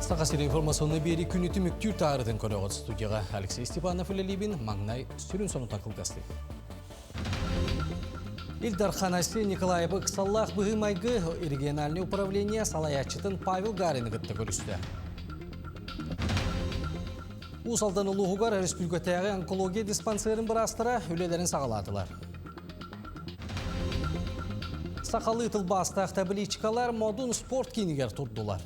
Саха сирин информационнай биэрии күнү түмүктүүр таарытын көрөҕүт студияҕа Алексей Степанов үлэлиибин маҥнай сүрүн сонута кылгастык. Ил Дархан Айсен Николаев ыксаллаах быһыы-майгы региональнай управление салайааччытын Павел Гарины кытта көрүстэ. Уус Алдан улууһугар республикатааҕы онкология диспансерын быраастара үлэлэрин саҕалаатылар. Сахалыы тылбаастаах табличкалар Модун спорт киинигэр турдулар.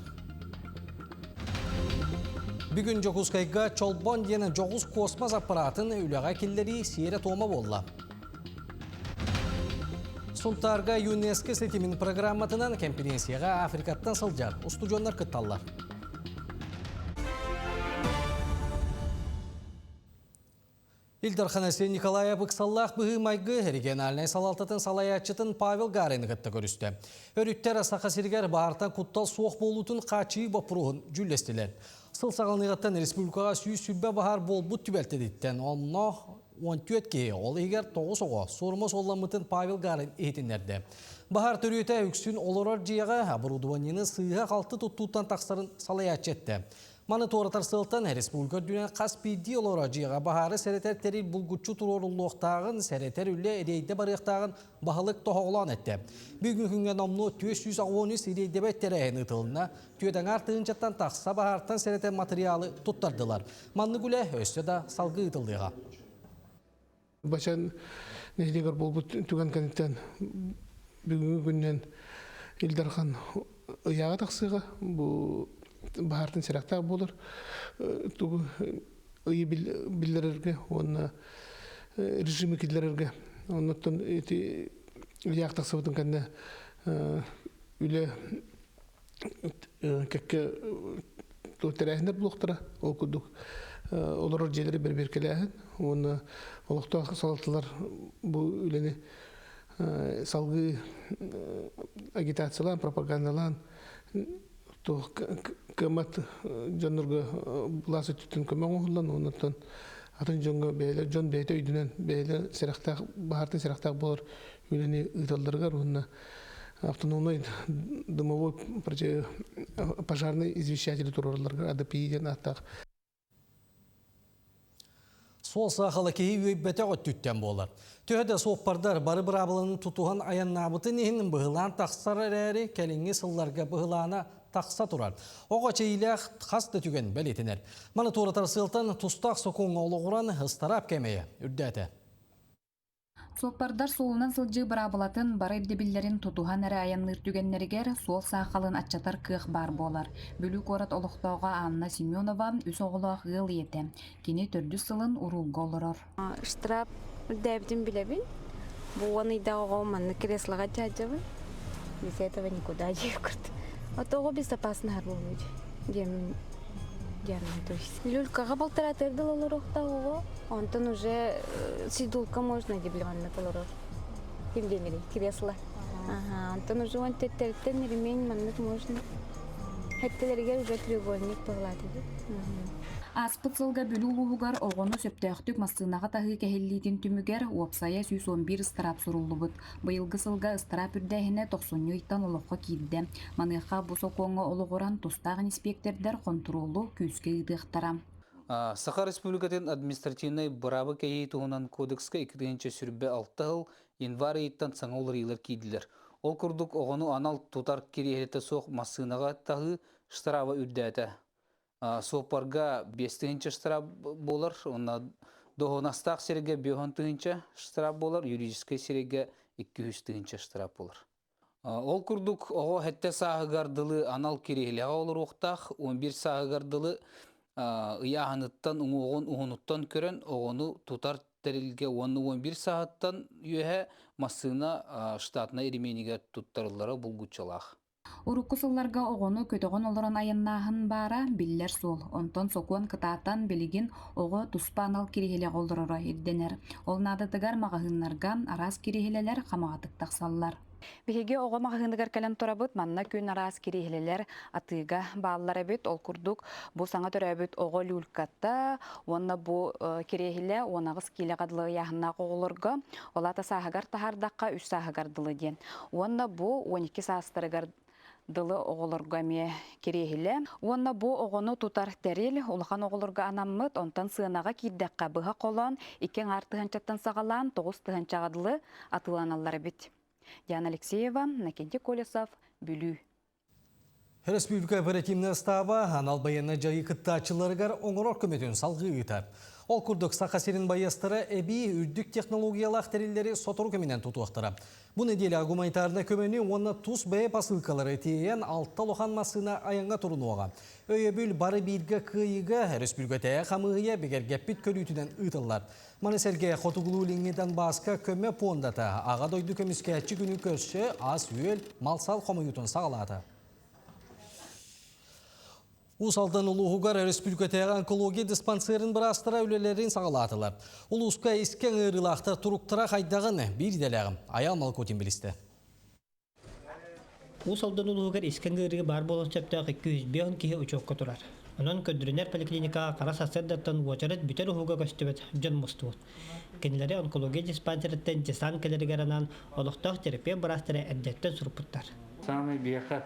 Бүгүн Дьокуускайга Чолбон диэн дьоҕус космос аппаратын үлэҕэ киллэрии сиэрэ-туома буолла. Сунтаарга ЮНЕСКО ситимин программатынан кэмпириэнсийэҕэ Африкаттан сылдьар устудьуоннар кытталлар. Ил Дархан Айсен Николаев ыксаллаах быһыы-майгы региональнай салалтатын салайааччытын Павел Гарины кытта көрүстэ. Өрүттэр Саха сиригэр баартан куттал суох буолуутун хааччыйыы боппуруоһун дьүүллэстилэр. Сыл саҕаланыаҕыттан республикаҕа 120 баһаар буолбут түбэлтэтиттэн онно 14 киһи, ол иһигэр 9 оҕо суорума суолламмытын Павел Гарин иһитиннэрдэ. Баһаар төрүөтэ үксүн олорор дьиэҕэ оборудованиены сыыһа-халты туттууттан тахсарын салайааччы эттэ. Маны туоратар сыалтан республика үрдүнэн хас биирдии олорор дьиэҕэ баһаары сэрэтэр тэрил булгуччу туруоруллуохтааҕын, сэрэтэр үлэ эриэйдэ барыахтааҕын баһылык тоһоҕолоон эттэ. Бүгүҥҥү күҥҥэ номнуо 483 ириэйдэбэт тэрээһин ыытылынна, түөрт аҥаар тыһыынчаттан тахса баһаартан сэрэтэр матырыйаалы туттардылар. Маннык үлэ өссө да салгыы ыытыллыаҕа. Бачан нэһилиэгэр буолбут түгэн кэнниттэн бүгүҥҥү күнүнэн Ил Дархан ыйааҕа тахсыаҕа. Бу баһаартан сэрэхтээх буолар. Тугу ыйы биллэрэргэ уонна режими киллэрэргэ. Оннуттан ити ыйаах тахсыбытын кэннэ үлэ кэккэ тэрээһиннэр буолуохтара. Ол курдук олорор дьиэлэри бэрэбиэркэлээһин уонна олохтоох салалталар бу үлэни салгыы агитациялаан, пропагандалаан туох кыаммат дьоннорго былаас өттүттэн көмө оҥоһуллан уоннаттан атын дьоҥҥо бэйэлэр дьон бэйэтэ өйдөнөн бэйэлэр сэрэхтээх баһаартан сэрэхтээх буолар үлэни ыыталларыгар уонна автономный дымовой пожарный извещатели туруоралларыгар АДПИ диэн ааттаах. Суол саахала киһи үөйбэтэх өттүттэн буолар. Төһө да суоппардар бары быраабыланы тутуһан айаннаабытын иһин быһылаан тахсар эрээри, кэлиҥҥи сылларга быһылаана тахса турар. Оҕо эчэйиилээх хас да түгэн бэлиэтэнэр. Маны туоратар сыалтан тустаах сокуоҥҥа олоҕуран ыстараап кээмэйэ үрдээтэ. Суоппардар суолунан сылдьыы быраабылатын бары ирдэбиллэрин тутуһан эрэ айанныыр түгэннэригэр суол саахалын аччатар кыах баар буолар. Бүлүү куорат олохтооҕо Анна Семенова үс оҕолоох ыал ийэтэ. Кини төрдүс сылын уруулга олорор. Штраф үрдээбитин билэбин. Бу уон ыйдаах оҕом маннык креслоҕа дьаадьабын. Без этого никуда диир курдук. А то оҕо безопасно буолуо диэммин диэммин то есть Люлькаҕа балтараатыгар дылы олоруохтаах оҕо. Онтон уже сидулка можно дипломаннык олорор. Ким диэнирий? Кресло. Ага, онтон уже он теттериттэн ремень маннык можно. Хэттэлэригэр уже треугольник быһылааты. Ааспыт сылга Бүлүү улууһугар оҕону сөптөөхтүк массыынаҕа таһыы кэһиллиитин түмүгэр уопсайа 111 ыстараап суруллубут. Быйылгы сылга ыстараап үрдээһинэ тохсунньу ыйтан олоххо киирдэ. Маныаха бу сокуоҥҥа олоҕуран тустаах иниспиэктэрдэр хонтуруолу күүскэ ыытыахтара. Саха Республикатын административнай быраабы кэһии туһунан кодекска 2026 сыл январь ыйыттан саҥа уларыйыылар киирдилэр. Ол курдук оҕону анал тутар кириэһилэтэ суох массыынаҕа таһыы штраба үрдээтэ. Суоппарга 5 тыһыынча штраф буолар, уонна доһуонастаах сиргэ 5 тыһыынча штраф буолар, юридическай сиргэ 200 тыһыынча штраф буолар. Ол курдук, оҕо сэттэ сааһыгар дылы анал кириэһилэҕэ олоруохтаах, 11 сааһыгар дылы ыйааһыныттан, уҥуоҕун уһунуттан көрөн оҕону тутар тэрилгэ уонна 11 сааһыттан үөһэ массыына штатнай ременигэр туттарыллара булгуччулаах. Урукку сылларга оҕону көтөҕөн олорон айаннааһын баара биллэр суол. Онтон сокуон кытаатан билигин оҕо туспа анал кириэһилэҕэ олороро ирдэнэр. Ол наадатыгар маҕаһыыннарга араас кириэһилэлэр хамаҕатык тахсаллар. Биһиги оҕо маҕаһыыныгар кэлэн турабыт. Манна күн араас кириэһилэлэр атыыга бааллар эбит. Ол курдук бу саҥа төрөөбүт оҕо люльката уонна бу кириэһилэ 18 киилэҕэ дылы ыйааһыннаах оҕолорго, ол аата сааһыгар таһаардахха үс сааһыгар дылы диэн. Уонна бу 12 саастарыгар дылы оҕолорго эмиэ кириэһилэ. Уонна бу оҕону тутар тэрил улахан оҕолорго анаммыт, онтон сыанаҕа киирдэххэ быһа холоон 2,5 тыһыынчаттан саҕалаан 9 тыһыынчаҕа дылы атыыланаллар эбит. Диана Алексеева, Иннокентий Колесов, Бүлүү. Республика оперативнай ыстааба анал байыаннай дьайыы кыттааччыларыгар оҥорор көмөтүн салгыы ыытар. Ол курдук Саха сирин байыастара эбии үрдүк технологиялаах тэриллэри сотору кэминэн тутуохтара. Бу нэдиэлэҕэ гуманитарнай көмөнү уонна тус бэйэ посылкалары тиэйэн алта улахан массыына айаҥҥа турунуоҕа. Өйөбүл бары бииргэ кыайыыга республикатааҕы хамыыһыйа бигэргэппит көрүүтүнэн ыытыллар. Маны сэргэ Хотугулуу-Илиҥҥи Донбасска көмө пуондата Аҕа дойду көмүскээччи күнү көрсө ас-үөл, мал-сал хомуйуутун саҕалаата. Уус Алдан улууһугар республикатааҕы онкология диспансерын быраастара үлэлэрин саҕалаатылар. Улууска искэн ыарыылаахтар туруктара хайдаҕын биир идэлээҕим Айал Малкутин билистэ. Уус Алдан улууһугар искэн ыарыы баар буолуон сөптөөх 205 киһи учуокка турар. Онон көрдөрүнэр поликлиникаҕа хара сарсыардаттан уочарат бүтэр уһуга көстүбэт дьон мустубут. Кинилэри онкология диспансерыттан десант кэлэригэр анаан олохтоох терапевт быраастара эрдэттэн суруппуттар. Саамай биһиэхэ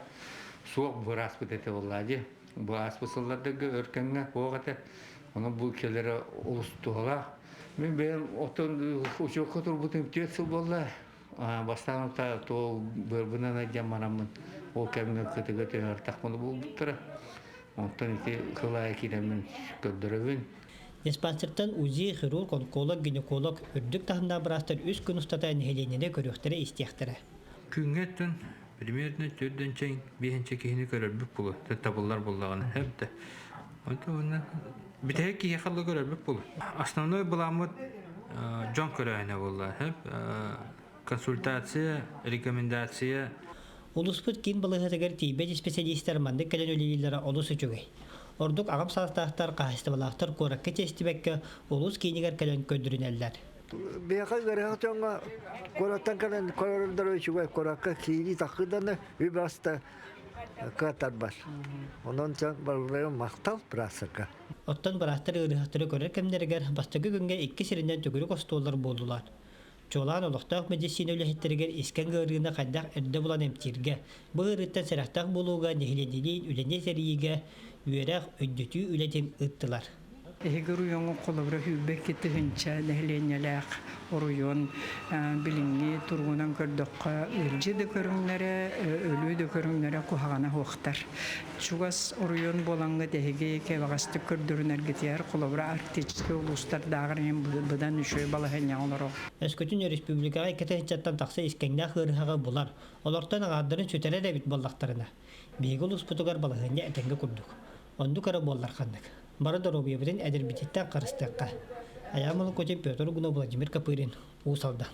суох бырааспыт этэ буоллаа дии. Бу ааспыт сыллардарга өр кэмҥэ суох этэ. Онон бу кэлэрэ олус туһалаах. Мин бэйэм оттон учуокка турбутум 4 сыл буолла. Бастаан утаа туол быарбынан айдьан бараммын ол кэмҥэ кытыга түһэртэхпинэ булбуттара. Онтон ити кыл аайы киирэммин көрдөрөбүн. Диспансертан УЗИ, хирург, онколог, гинеколог, үрдүк таһымнаах быраастар үс күн устата нэһилиэнньэни көрүөхтэрэ-истиэхтэрэ. Күҥҥэ өттүн примерно төрдүнчэҥ биэһинчэ киһини көрөрбүт буолуо. Табыллар буоллаҕына эбдэ. Онтон уонна бүтэһик киһиэхэ да көрөрбүт буолуо. Основной былааммыт дьон көрөөһүнэ буолла. Консультация, рекомендация. Улууспут киин балыыһатыгар тиийбэт исписэлиистэр маннык кэлэн үлэлииллэрэ олус үчүгэй. Ордук аҕам саастаахтар, хаһаайыстыбалаахтар куоракка тиэстибэккэ улуус киинигэр кэлэн көрдөрүнэллэр. Биһиэхэ ыарыһах дьоҥҥо куораттан кэлэн көрөрдөрө үчүгэй. Куоракка киирии таххыданы үп аста кыаттарбат. Онон барыларыгар махтал быраастарга. Оттон быраастар ыарыһахтары көрөр кэмнэригэр бастакы күҥҥэ икки сиринэн төгүрүк остуоллар буоллулар. Чуолаан олохтоох мэдиссиинэ үлэһиттэригэр искэн ыарыыны хайдах эрдэ булан эмтииргэ, бу ыарыыттан сэрэхтээх буолууга нэһилиэнньэлиин үлэни тэрийиигэ үөрэх, өйдөтүү үлэтин ыыттылар. Эһиги оройуоҥҥа холобура 22 тыһыынча нэһилиэнньэлээх оройуон билиҥҥи туругунан көрдөххө, ыалдьыы да көрүҥнэрэ, өлүү да көрүҥнэрэ куһаҕана суохтар. Чугас оройуон буолаҥҥыт эһиги кэбэҕэстик көрдөрүнэргитигэр холобура арктическай улуустардааҕар иһин быдан үчүгэй балаһыанньаҕа олорор. Өскөтүн республикаҕа 2 тыһыынчаттан тахса искэҥнээх ыарыһаҕы булар, олортон аҥаардарын сүтэрэр эбит буоллахтарына, биһиги улууспутугар балаһыанньа этэҥҥэ курдук. Оннук эрэ буоллар ханнык. Бары доруобуйабытын эдэрбититтэн харыстыахха. Айаан Молокотин, Петр Угунов, Владимир Копырин, Уус Алдан.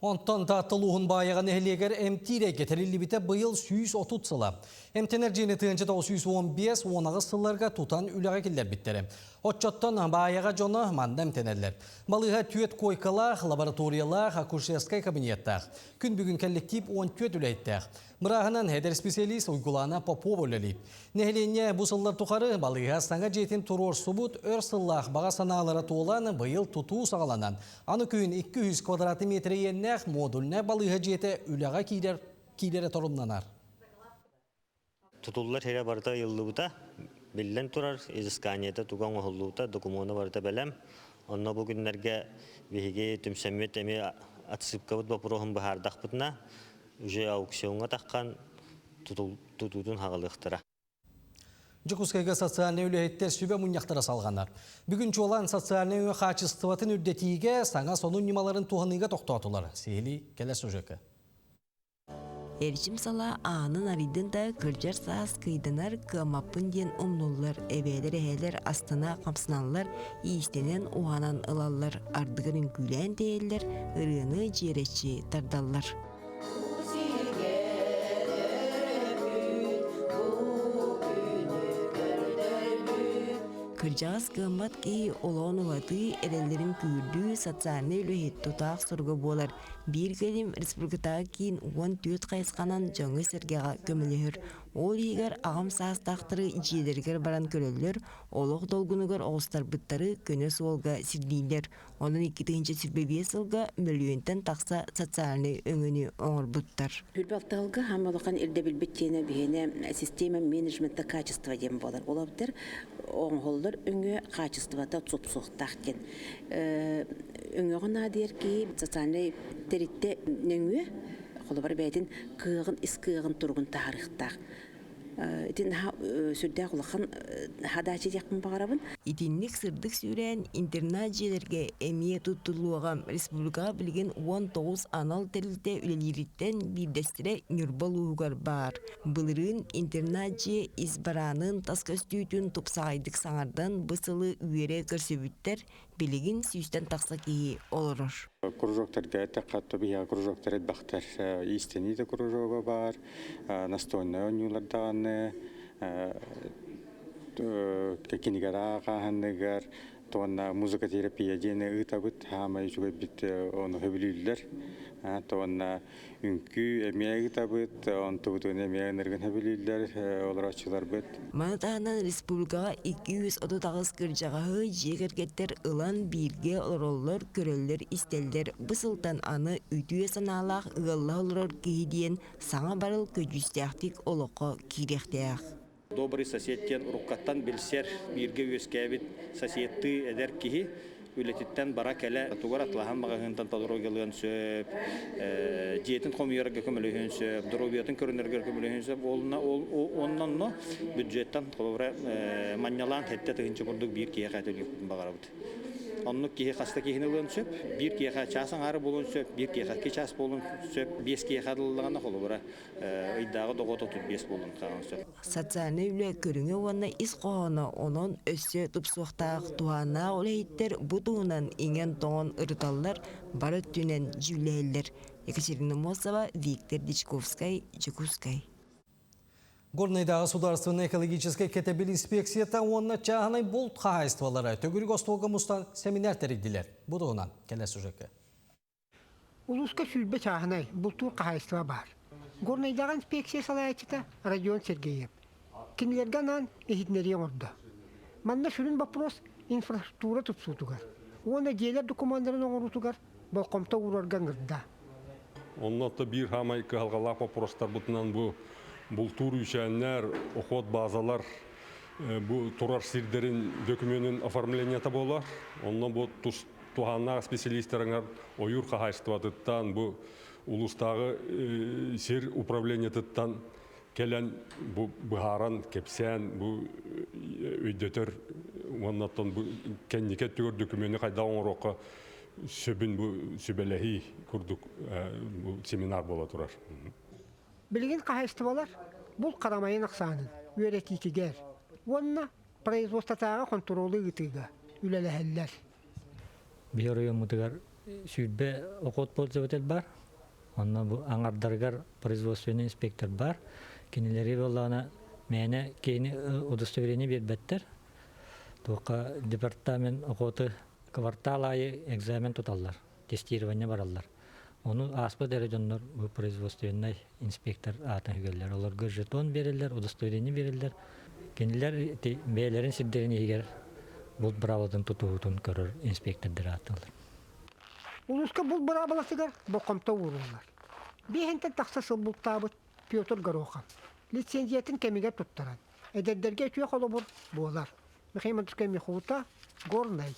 Онтон Таатта улууһун Баайаҕа нэһилиэгэр эмтиир эйгэ тэриллибитэ быйыл 130 сыла. Эмтэнэр дьиэни 1915 18 сылларга тутан үлэҕэ киллэрбиттэрэ. Оччоттон Баайаҕа дьоно манна эмтэнэллэр. Балыыһа түөрт койкалаах, лабораториялаах, акушерскай кабинеттаах. Күн бүгүн коллектив 14 үлэһиттээх. Бырааһынан эдэр специалист Уйгулаана Попова үлэлиир. Нэһилиэнньэ бу сыллар тухары балыыһа саҥа дьиэтин туруорсубут өр сыллаах баҕа санаалара туолан, быйыл тутуу саҕаланан, аны күһүн 200 квадратный метр иэннээх модульнай балыыһа дьиэтэ үлэҕэ киирэр киирэрэ торумнанар. Тутуллар сирэ барыта ыйыллыбыта, биллэн турар, изысканиета туга оҥоһуллубута, докумуона барыта бэлэм. Онно бу күннэргэ биһиги түмсэммит эмиэ отсыпкабыт боппуруоһун быһаардахпытына, уже аукциоҥҥа таххан тутуутун хаҕалыахтара. Дьокуускайга социальнай үлэһиттэр сүбэ мунньахтара салҕанар. Бүгүн чуолаан социальнай өҥө хаачыстыбатын үрдэтиигэ саҥа сонун ньымаларын туһаныыга тохтоотулар. Сиһилии кэлэр сюжекка. Эрчим салаа аанын арыйдын да кырдьар саас кыйданар кыаммаппын диэн умнуллар, эбээлэр-эһээлэр астына хамсаналлар, иистэнэн уһанан ылаллар, ардыгар үҥкүүлээн тэйэллэр, ырыаны дьиэрэччи тардаллар. Кырдьаҕас кыаммат киһи олоҕун уһатыы, эрэллэрин күүрдүү социальнай үлэһит тутаах соруга буолар. Биир кэлим республикатааҕы киин 14 хайысханан дьоҥҥо-сэргэҕэ көмөлөһөр. Ол иһигэр аҕам саастаахтары дьиэлэригэр баран көрөллөр, олох долгунугар оҕустарбыттары көнө суолга сирдииллэр. Онон 2025 сылга мөлүйүөнтэн тахса социальнай өҥөнү оҥорбуттар. Хүрбэ алтыһылга хаама улахан ирдэбилбит диэнэ биһиэнэ система менеджмента качества диэн буолар. Ол эбэтэр оҥоһуллар өҥө хаачыстыбата тупсуохтаах диэн. Өҥөҕө наадыйар киһи социальнай тэрилтэ нөҥүө холобура бэйэтин кыаҕын ис кыаҕын туругун таһаарыахтаах. Ити наһаа сүрдээх улахан хадаачы диэхпин баҕарабын. Итинник сырдык сүүрээн интернат дьиэлэргэ эмиэ туттуллуоҕа. Республикаҕа билигин 19 анал тэрилтэ үлэлиириттэн биирдэстэрэ Ньурба улууһугар баар. Былырыын интернат дьиэ ис бараанын тас көстүүтүн тупсаҕайдык саҥардан бу сылы үөрэ көрсүбүттэр, билигин сүүстэн тахса киһи олорор. Кружоктарга эттэххэ, биһиэхэ кружоктар элбэхтэр. Иистэнии да кружога баар, настольнай оонньуулар даҕаны, кинигэлэр ааҕааһыныгар, туонна музыкотерапия диэни ыытабыт, хаамай үчүгэйбит ону сөбүлүүллэр. Туонна үҥкүү эмиэ ыытабыт, онтубутун эмиэ ыныргын сөбүлүүллэр олорооччуларбыт. Маны таһынан республикаҕа 238 кырдьаҕаһы дьиэ кэргэттэр ылан бииргэ олороллор, көрөллөр-истэллэр. Бу сылтан аны үтүө санаалаах ыаллаһа олорор киһи диэн саҥа барыл көдьүүстээхтик олоххо киириэхтээх. Добрый сосед диэн уруккаттан билсэр, бииргэ үөскээбит соседтыы эдэр киһи үлэтиттэн бара кэлэ тугар атлаһан маҕаһыынтан толоруга сөп, дьиэтин хомуйарга көмөлөһүөн сөп, доруобуйатын көрүнэргэр көмөлөһүөн сөп. Оннонно бюджеттан холобура манньалаан сэттэ тыһыынча курдук биир киһиэхэ төлүөхпүтүн баҕарабыт. Оннук киһи хаста киһини ылыан сөп, биир киһиэхэ чаас аҥаара буолуон сөп, биир киһиэхэ икки чаас буолуон сөп, биэс киһиэхэ ылыллаҕына холобура ыйдааҕы доҕото 35 буолуон хаалан сөп. Социальнай үлэ көрүҥэ уонна ис хоһооно онон өссө тупсуохтаах туһааннаах үлэһиттэр бу туһунан иҥэн-тоҥон ырыталлар, бары өттүнэн дьүүллэһэллэр. Екатерина Мосова, Виктор Дичковскай, Дьокуускай. Горнайдааҕы судаарыстыбаннай экологическай кэтэбил инспекцията уонна чааһынай булт хаһаайыстыбалара төгүрүк остуолга мустан семинар тэрийдилэр. Бу туһунан кэлэр сюжекка. Улууска 20 чааһынай бултуур хаһаайыстыба баар. Горнайдааҕы инспекция салайааччыта Родион Сергеев. Кинилэргэ анаан иһитиннэрии оҥордо. Манна сүрүн боппуруос инфраструктура тупсуутугар уонна дьиэлэр докумуоннарын оҥоруутугар болҕомто уурарга ыҥырда. Онно биир хаамай кыһалҕалаах боппуруостарбытынан бу бултуур үүсээннэр, охот базалар бу турар сирдэрин документын оформлениета буолар. Онно бу тус туһааннаах специалистарыгар ойуур хаһаайыстыбатыттан бу улуустааҕы сир управлениетыттан кэлэн бу быһааран кэпсээн бу өйдөтөр уонна оттон бу кэнники өттүгэр документы хайдах оҥоруохха сөбүн бу сүбэлэһии курдук бу семинар буола турар. Билигин хаһаайыстыбалар булт харамайын ахсаанын үөрэтиитигэр уонна производствотааҕы хонтуруолу ыытыыга үлэлэһэллэр. Биһи оройуоммутугар 20 охот пользователь бар. Онно бу аҥардарыгар производственный инспектор бар. Кинилэри буоллаҕына мээнэ киһини удостоверение биэрбэттэр. Туохха департамент охоты квартал аайы экзамен туталлар, тестирование бараллар. Ону ааспыт эрэ дьоннор бу производственный инспектор аатын үгэллэр. Олорго жетон биэрэллэр, удостоверение биэрэллэр. Кинилэр ити бэйэлэрин сирдэрин иһигэр булт быраабылатын тутуһуутун көрөр инспектордары ааттыыллар. Улууска булт быраабылатыгар болҕомто ууруллар. Биэһинтэн тахса сыл бултаабыт Петр Горохов лицензиятын кэмигэр туттаран, эдэрдэргэ үтүө холобур буолар. Михаил Матвеевич Михута, Горнай.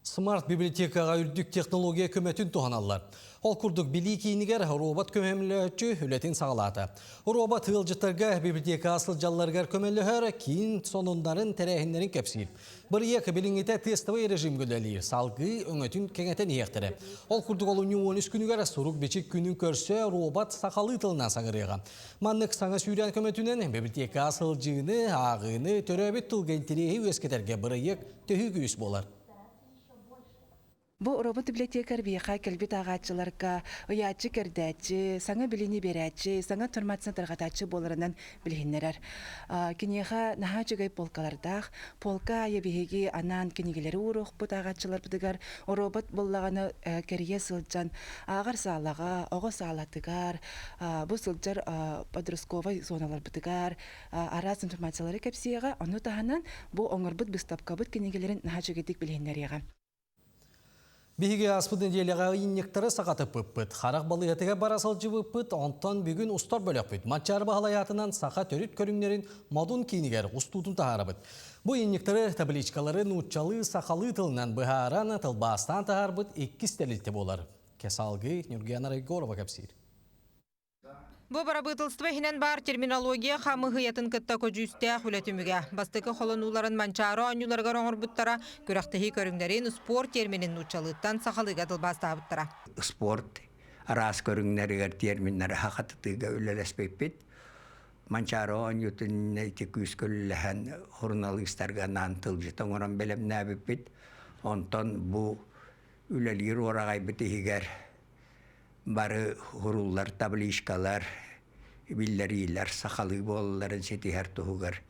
Смарт библиотекаҕа үрдүк технология көмөтүн туһаналлар. Ол курдук билии киинигэр робот көмөлөһөөччү үлэтин саҕалаата. Робот ыалдьыттарга библиотекаҕа сылдьалларыгар көмөлөһөр, киин сонуннарын, тэрээһиннэрин кэпсиир. Бырайыак билиҥҥитэ тестовый режимгэ үлэлиир, салгыы өҥөтүн кэҥэтэн иһиэхтэрэ. Ол курдук олунньу 13 күнүгэр сурук-бичик күнүн көрсө робот сахалыы тылынан саҥарыаҕа. Маннык саҥа сүүрээн көмөтүнэн библиотекаҕа сылдьыыны, ааҕыыны, төрөөбүт тылга интэриэһи үөскэтэргэ бырайыак төһүү күүс буолар. Бу робот-библиотекарь биһиэхэ кэлбит ааҕааччыларга ыйааччы-кэрдээччи, саҥа билиини биэрээччи, саҥа информацияны тарҕатааччы буоларынан билиһиннэрэр. Киниэхэ наһаа үчүгэй полкалардаах. Полка аайы биһиги анаан кинигэлэри ууруохпут ааҕааччыларбытыгар. Робот буоллаҕына кэрийэ сылдьан ааҕар саалаҕа, оҕо саалатыгар, бу сылдьар подростковай зоналарбытыгар араас информациялары кэпсиэҕэ. Ону таһынан бу оҥорбут быыстапкабыт кинигэлэрин наһаа үчүгэйдик билиһиннэриэҕэ. Биһиги ааспыт нэдиэлэҕэ ыйынньыктары сахатыппыппыт, харах балыыһатыгар бара сылдьыбыппыт, онтон бүгүн устар бөлөхпүт Манчаары Баһылай аатынан саха төрүт көрүҥнэрин модун киинигэр устуутун таһаарабыт. Бу ыйынньыктары, табличкалары нууччалыы, сахалыы тылынан быһааран, тылбаастаан таһаарбыт иккис тэрилтэ буолар. Кесалгы Нюргена Райгорова кэпсиир. Бу бырабыыталыстыба иһинэн баар терминология хамыыһыйатын кытта көдьүүстээх үлэ түмүгэ. Бастакы холонууларын Манчаары оонньууларыгар оҥорбуттара, күрэхтэһии көрүҥнэрин спорт терминин нууччалыыттан сахалыыга тылбаастаабыттара. Спорт араас көрүҥнэригэр терминнэри хахатытыыга үлэлэспиппит. Манчаары оонньуутун ити күүскэ үлэлэһэн суруналыыстарга анаан тылдьыт оҥорон бэлэмнээбиппит. Онтон бу үлэлиир уораҕайбыт иһигэр бары уһуруллар табличкалар, биллэриилэр сахалыы буолалларын ситиһэр туһугар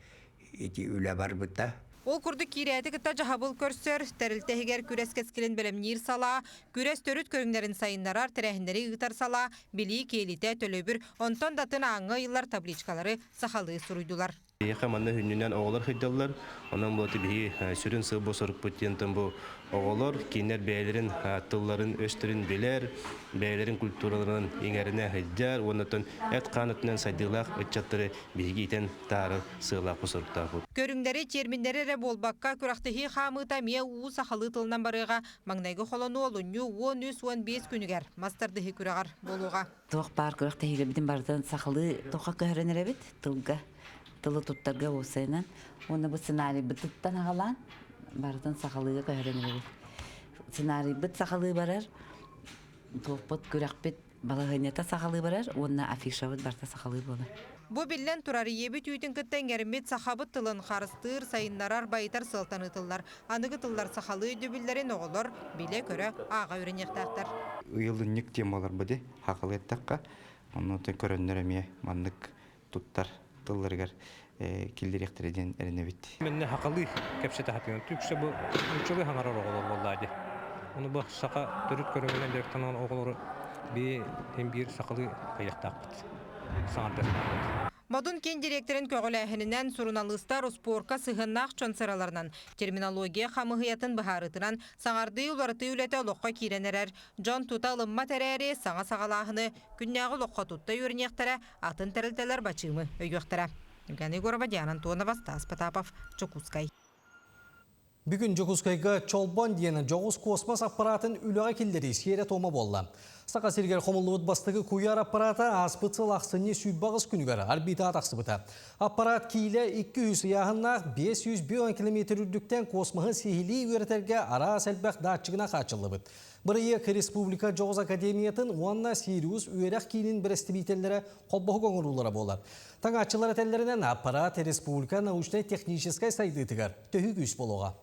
ити үлэ барбыта. Ол курдук киирээти кытта дьаһабыл көрсөр, тэрилтэ иһигэр күрэс кэскилин бэлэмниир салаа, күрэс төрүт көрүҥнэрин сайыннарар, тэрээһиннэри ыытар салаа, билии киэлитэ, төлөбүр, онтон да атын ааҥҥа ыйыллар табличкалары сахалыы суруйдулар. Биһиэхэ манна хүннүнэн оҕолор сылдьаллар. Онон бу биһи сүрүн сыл бу сорукпут диэн бу оҕолор кинилэр бэйэлэрин тылларын, өстөрүн билэр, бэйэлэрин культураларын иҥэринэ сылдьар уонна эт-хаан өттүнэн сайдыылаах ыччаттары биһиги иитэн таһаарар сыалаах бу соруктаахпыт. Көрүҥнэри, терминнэри эрэ буолбакка, күрэхтэһии хаамыыта эмиэ уу сахалыы тылынан барыаҕа. Маҥнайгы холонуу олунньу 13-15 күнүгэр мас тардыһыы күрэҕэр буолуоҕа. Туох баар күрэхтэһиилэрбитин барытын сахалыы туохха көһөрөн эрэбит тылга, тылы туттарга уопсайынан. Уонна бу сценарийбытыттан аҕалаан барытын сахалыыга көһөрөн эрэбит. Сценарийбыт сахалыы барар, туохпут күрэхпит балаһыанньата сахалыы барар уонна афишабыт барыта сахалыы буолар. Бу биллэн турар, ийэбит үүтүн кытта иҥэриммит сахабыт тылын харыстыыр, сайыннарар, байытар сыалтан ыытыллар. Аныгы тыллар сахалыы өйдөбүллэрин оҕолор билэ-көрө, ааҕа үөрэниэхтээхтэр. Ыйылынньык темалар бу ди хахалы эттэххэ, онно көрөннөр эмиэ маннык туттар тылларыгар киллэриэхтэрэ диэн эрэнэбит. Мэнне хахалы кэпсэтэ хатыгын түксэ бу нууччалыы хаҥарар оҕолор буоллаа ди. Ону бу саха төрүт көрүҥүнэн дьарыктанан оҕолору би биир сахалыы хайыахтаахпыт, саҥардыахтаахпыт. Модун киин дириэктэрин көҕүлээһининэн суруналыыстар успуорка сыһыаннаах дьон сыраларынан, терминология хамыыһыйатын быһаарыытынан саҥардыы уларытыы үлэтэ олоххо киирэн эрэр. Дьон тута ылыммат эрээри, саҥа саҕалааһыны күннээҕи олоххо тутта үөрэниэхтэрэ, атын тэрилтэлэр бачыымы өйүөхтэрэ. Евгений Егорова, Диана Антонова, Стас Потапов, Дьокуускай. Бүгүн Дьокуускайга Чолбон диэн дьоҕус космос аппаратын үлэҕэ киллэрии сиэрэ-туома буолла. Саха сиригэр хомуллубут бастакы куйаар аппарата ааспыт сыл ахсынньы 28 күнүгэр орбитаҕа тахсыбыта. Аппарат киилэ 200 ыйааһыннаах 501 километр үрдүктэн космоһы сиһилии үөрэтэргэ араас элбэх датчигынан хааччыллыбыт. Бырайыак Республика Дьоҕус академиятын уонна Сириус үөрэх киинин бэрэстэбиитэллэрэ холбоһук оҥоруулара буолар. Таҥааччылар этэллэринэн, аппарат республика научнай-техническэй сайдыытыгар төһүү күүс буолуоҕа.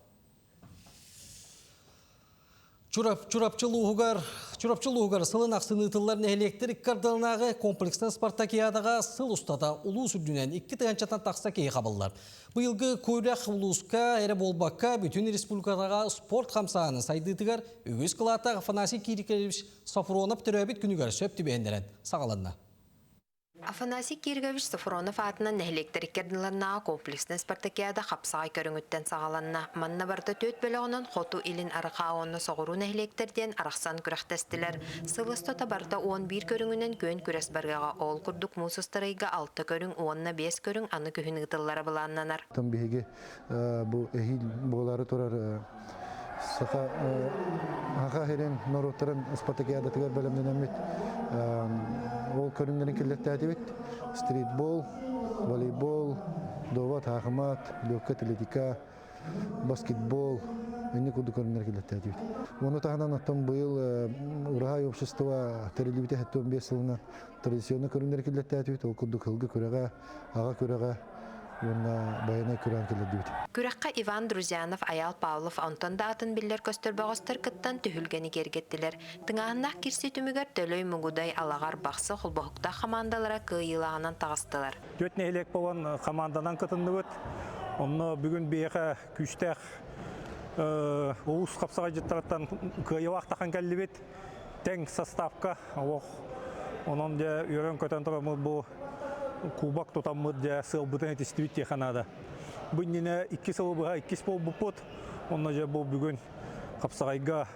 Чурапчы улууһугар Чурапчы улууһугар сылын ахсын ыытыллар нэһилиэктэр иккардалынааҕы комплекснай спартакиадаҕа сыл устата улуус үрдүнэн икки тыһыынчаттан тахса киһи хабыллар. Быйылгы күрэх улууска эрэ буолбакка, бүтүн республикаҕа спорт хамсааһынын сайдыытыгар үгүс кылааттаах Афанасий Кирикович Софронов төрөөбүт күнүгэр сөп түбэһиннэрэн саҕаланна. Афанасий Киргович Софронов аатынан нэһилиэктэр иккэрдилэринээҕи комплекснай спартакиада хапсаҕай көрүҥүттэн саҕаланна. Манна барыта түөрт бөлөҕүнэн хоту, илин, арҕаа уонна соҕуруу нэһилиэктэр диэн арахсан күрэхтэстилэр. Сыл устата барыта 11 көрүҥүнэн күөн күрэс барыаҕа. Ол курдук муус устар ыйга алта көрүҥ уонна биэс көрүҥ аны күһүн ыытыллара былааннанар. Биһиги бу эһиил буолаары турар саха саха сирин норуоттарын спартакиадатыгар бэлэмнэнэммит ол көрүҥнэрин киллэртээтибит стритбол волейбол дуобат хаахымат легкая атлетика баскетбол инник курдук көрүҥнэр киллэртээтибит ону таһынан оттон быйыл ураһай общество тэриллибитэ 75 сылынан традиционный көрүҥнэри киллэртээтибит ол курдук ылгы күрэҕэ аҕа күрэҕэ. Уонна байанай күрээн кэлэрдибит. Күрэххэ Иван Друзьянов, Айаал Павлов онтон да атын биллэр көстөр бөҕөстөр кыттан түһүлгэни киэргэттилэр. Тыҥааһыннаах кирсии түмүгэр Төлөй, Мугудай, Алаҕар, Бахсы холбоһуктаах хамаандалара кыайыылааҕынан таҕыстылар. Түөрт нэһилиэк буолан хамаанданан кытынныбыт. Онно бүгүн биһиэхэ күүстээх улуус хапсаҕайдьыттарыттан кыайыылаах тахан кэллибит. Тэҥ составка олох онон дьэ үөрэн-көтөн тураммыт бу кубок тутаммыт дьэ сыалбытын этистибит диэхэ наада. Бу иннинэ икки сылы быһа иккис буолбуппут. Онно дьэ бу бүгүн хапсаҕайга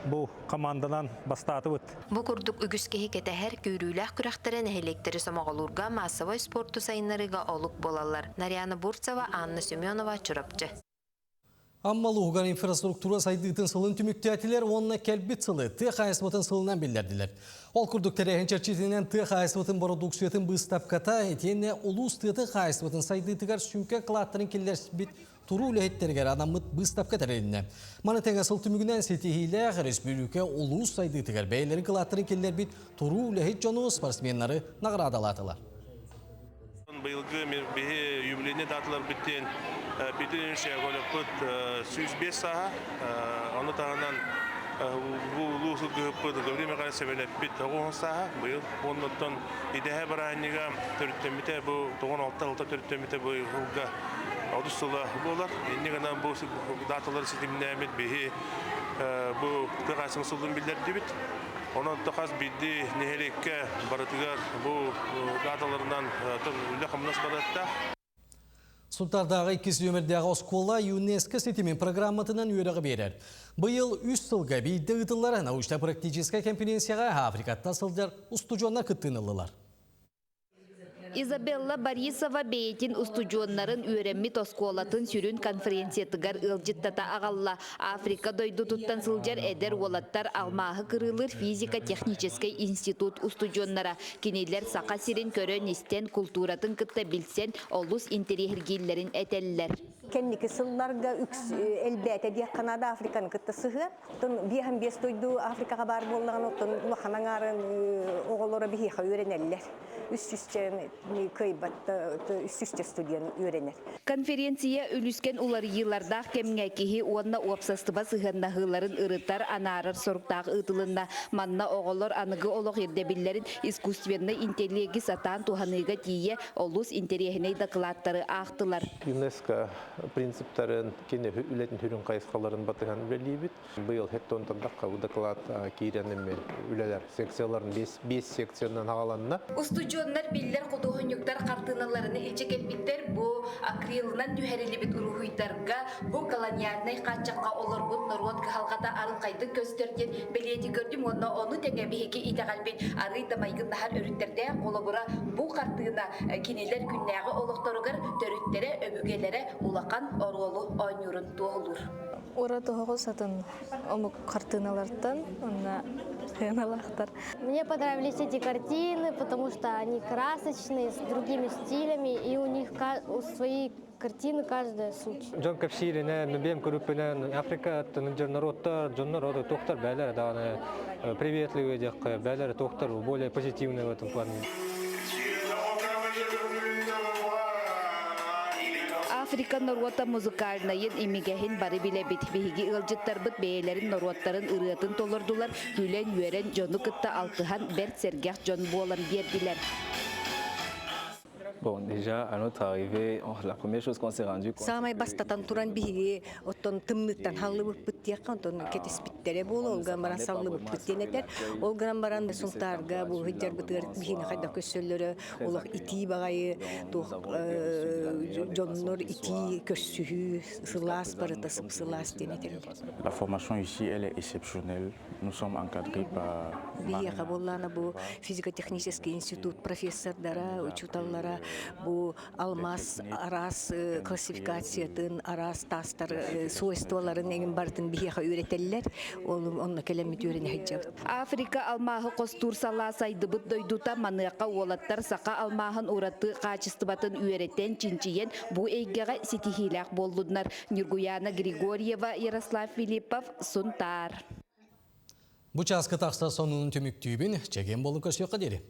бу команданан бастаатыбыт. Бу курдук үгүс киһи кэтэһэр күүрүүлээх күрэхтэрэ нэһилиэктэри сомоҕолуурга, маассабай спорту сайыннарыыга олук буолаллар. Нарьяна Бурцева, Анна Семенова, Чурапчы. Амма улууһугар инфраструктура сайдыытын сылын түмүктээтилэр уонна кэлбит сылы тыа хаһаайыстыбатын сылынан биллэрдилэр. Ол курдук тэрээһин чэрчитинэн тыа хаһаайыстыбатын бородууксуйатын быыстапката итиэннэ улуус тыатын хаһаайыстыбатын сайдыытыгар сүҥкэн кылааттарын киллэрбит туруу үлэһиттэригэр анаммыт быыстапка тэрилиннэ. Маны тэҥэ сыл түмүгүнэн ситиһиилээх республика улуус сайдыытыгар бэйэлэрин кылааттарын киллэрбит туруу үлэһит дьону спортсменнары наҕараадалаатылар. Быйылгы биһи юбилейный даталарбыт диэн Петр Ильич Яковлевпыт 105 сааһа, ону таһынан бу улуу сылгыһыппыт Гаврил Михайлович Семеневпит 90 сааһа, быйыл уоннаттан идэһэ бырааһынньыга төрүттэммитэ бу 96 сылта төрүттэммитэ бу сылга 30 сыла буолар. Инньэ гынан бу даталары ситимнээммит биһи бу тыа сылын биллэрдибит. Онон хас биирдии нэһилиэккэ барытыгар бу дааталарынан үлэ-хамнас барыахтаах. Сунтаардааҕы иккис нүөмэрдээх оскуола ЮНЕСКО ситимин программатынан үөрэҕи биэрэр. Быйыл үс сылга биирдэ ыытыллар научно-практическай конференцияҕа Африкаттан сылдьар устудьуоннар кыттыыны ыллылар. Изабелла Борисова бэйэтин устудьуоннарын үөрэммит оскуолатын сүрүн конференциятыгар ыалдьыттата аҕалла. Африка дойдутуттан сылдьар эдэр уолаттар алмааһы кырыылыыр физико-техническэй институт устудьуоннара. Кинилэр Саха сирин көрөн-истэн, култууратын кытта билсэн, олус интэриэһиргииллэрин этэллэр. Кэнники сылларга элбээтэ диэххэ наада Африканы кытта сыһыан. Оттон биэһэн биэс дойду Африкаҕа баар буоллаҕына, оттон улахан аҥаарын оҕолоро биһиэхэ үөрэнэллэр. Үс сүүсчэ кыайбат, үс сүүсчэ студент үөрэнэр. Конференция үлүскэн уларыйыылардаах кэмҥэ киһи уонна уопсастыба сыһыаннаһыыларын ырытар, анаарар соруктаах ыытылынна. Манна оҕолор аныгы олох ирдэбиллэрин искусственнай интеллеги сатаан туһаныыга тиийэ олус интэриэһинэй дакылааттары аахтылар. ЮНЕСКО принциптарын, кини үлэтин сүрүн хайысхаларын батыһан үлэлиибит. Быйыл хеттон тардахха бу доклад киирэн эми үлэлэр секцияларын биэс секциянан хааланна. Устудьуоннар биллэр худуоһунньуктар хартыыналарын илдьэ кэлбиттэр. Бу акрилынан түһэриллибит уруһуйдарга бу колониальнай хааччахха олорбут норуот кыһалҕата арылхайдык көстөр диэн бэлиэтии көрдүм уонна ону тэҥэ биһиги итэҕэлбит арыый да майгыннаһар өрүттэрдээх холобура бу хартыына кинилэр күннээҕи олохторугар төрүттэрэ, өбүгэлэрэ улахан оруолу оонньуурун туоһулуур. Урат оһоҕу сатын омук хартыыналартан уонна сыаналаахтар. Мне понравились эти картины, потому что они красочные, с другими стилями, и у них свои картины каждая суть. Дьон кэпсииринэн, бэйэм көрүппүнэн Африка народтар, дьоннор рода туохтар бээлэр даҕаны приветливые диэххэ, бээлэр туохтар более позитивные в этом плане. Африка норуота музыкальнайын имигэһин бары билэбит. Биһиги ыалдьыттарбыт бэйэлэрин норуоттарын ырыатын толордулар, күлэн-үөрэн дьону кытта алтыһан бэрт сэргэх дьон буолан биэрдилэр. Bon, déjà, à notre arrivée, la première chose qu'on s'est rendu compte, Саамай бастатан туран биһиги оттон тымныттан халлыбыппыт диэххэ, онтон кэтиспиттэрэ буолуо, ол гынан баран саллыбыппыт диэн этэр. Ол гынан баран Сунтаарга бу сылдьарбытыгар биһини хайдах көрсөллөрө олох итии баҕайы туох дьоннор итии көрсүһүү сылаас барыта сып-сылаас диэн этэллэр. La formation ici, elle est exceptionnelle. Nous sommes encadrés par Биһиэхэ буоллаана бу физико-технический институт профессордара, учууталлара бу алмаас араас классификациятын, араас таастар свойстволарын эҥин барытын биһиэхэ үөрэтэллэр. Ол онно кэлэммит үөрэнэ сылдьабыт. Африка алмааһы хостуур салаа сайдыбыт дойдута маныаха уолаттар саха алмааһын ураты хаачыстыбатын үөрэтэн, чинчийэн бу эйгэҕэ ситиһиилээх буоллуннар. Ньургуяна Григорьева, Ярослав Филиппов, Сунтаар. Бу чааска тахса сонунун түмүктүүбүн, чэгиэн болун көрсүөххэ диэри.